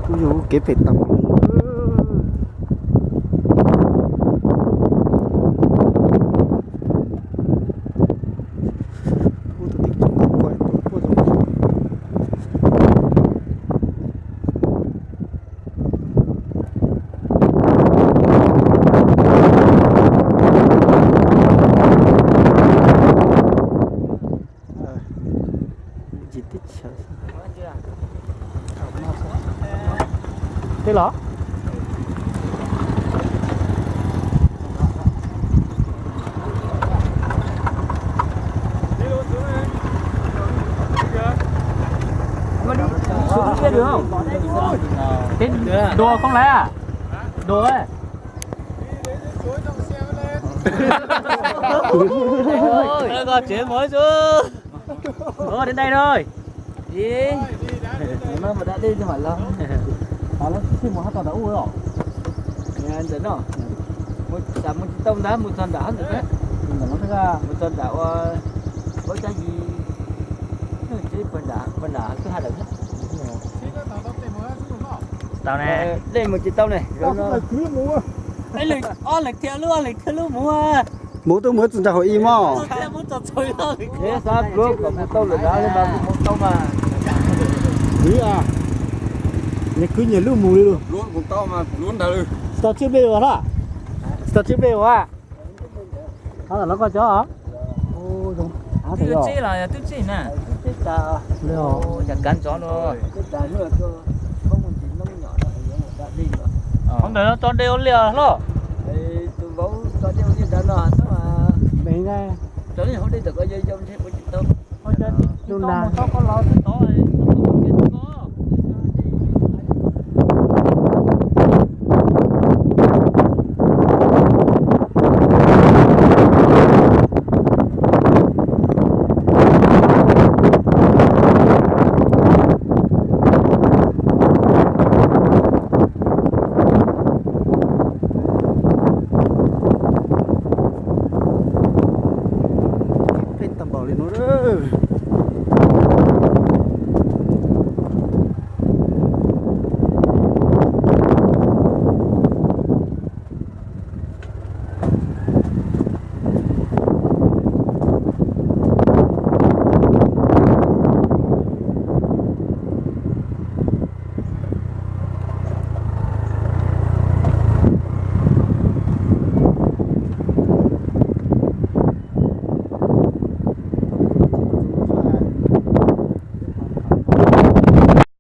Kuj yog kev phem tag npaum li. Tij los? Đùa không lẽ à? Đùa ấy. Ơ, koj tsev muag xwb. Ơ, đến đây thôi. Gì? Ngày mai mà đã đi chứ phải lo. Tao ló xib xib mus hab tau nram ub os. Ntawm no. Mus, tam mus tsis tau ntag, mus txog nram hab ntawd. Mus txog nram ua, ua cas yis, tsev pag nram, pag nram kwj ha lawm. Tau ne. Dej mus tsis tau ne. Ob leeg thiab lub, ob leeg thiab lub mus. Mus twb mus tsis nrog hauv ib mos. Xav pluav kom mus tau lawm ntag, mus tau mas. Nws kwv nyias lub mus li lus. Tsis tau tswj npe ua, tsis tau tswj npe ua. Twb tsib los yog twb tsib na. Yog kav ntxov no. Qhov ntawm no tso dej ua liaj hlob. Tus nab, tus nab.